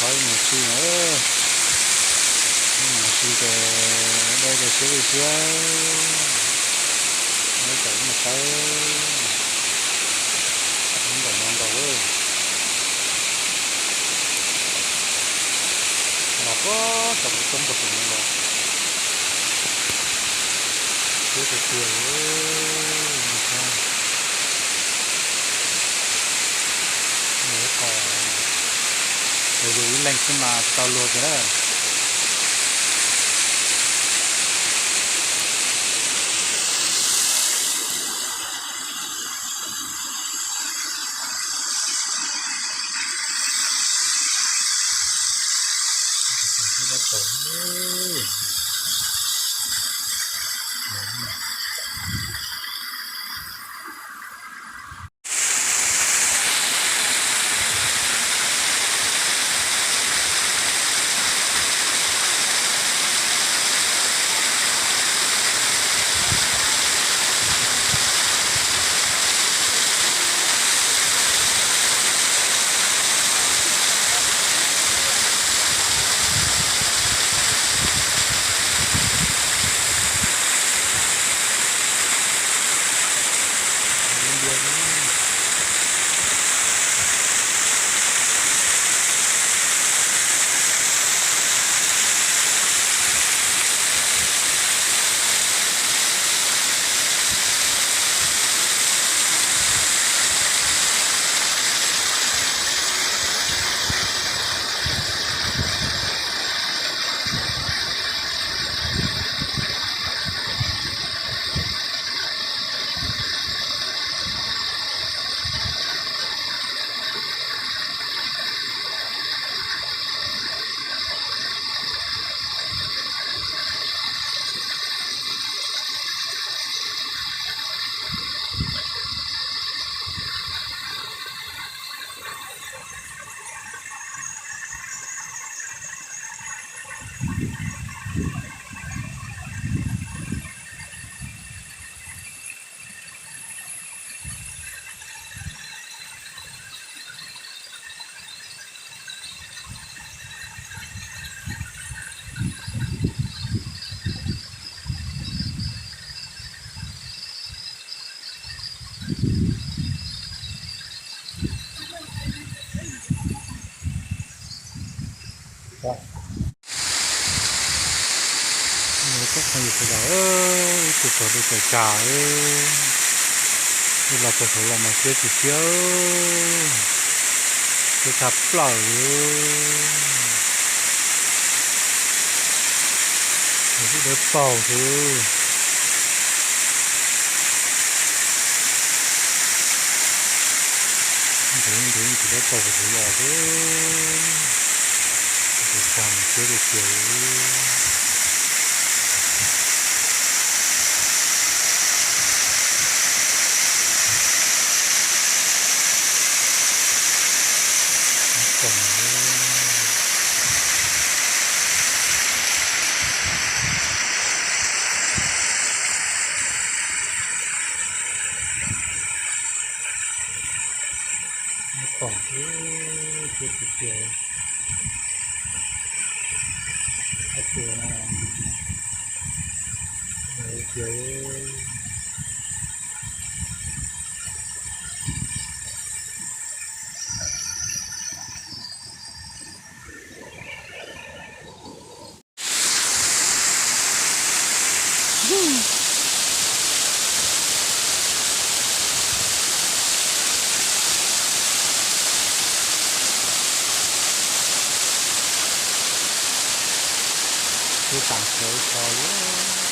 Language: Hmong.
Mus si, mus si ces dej ces siab li siab, dej tawm mus tawb, ntawm no nkaus lawm. Los puag saum lub roob puag saum no los, siab tiag tiag li. Mus saib, mus ib qho, yus ib leeg xwb mas tsis tau luag kiag na. Koj qhov yus sawv daws, ib tug txog dej tawm tsag, ib los puag saud los mas siab tsis siab, siab tshaj plaws li. Nws twb dawb paug xwb. Ntev ntev tsis dawb paug puag saud los xwb. Tawm tsag mas siab tiag tiag li. Pom thiab, thiab tiag tiag. Ob tug no, tiag. Twb tas xyov ib qho li.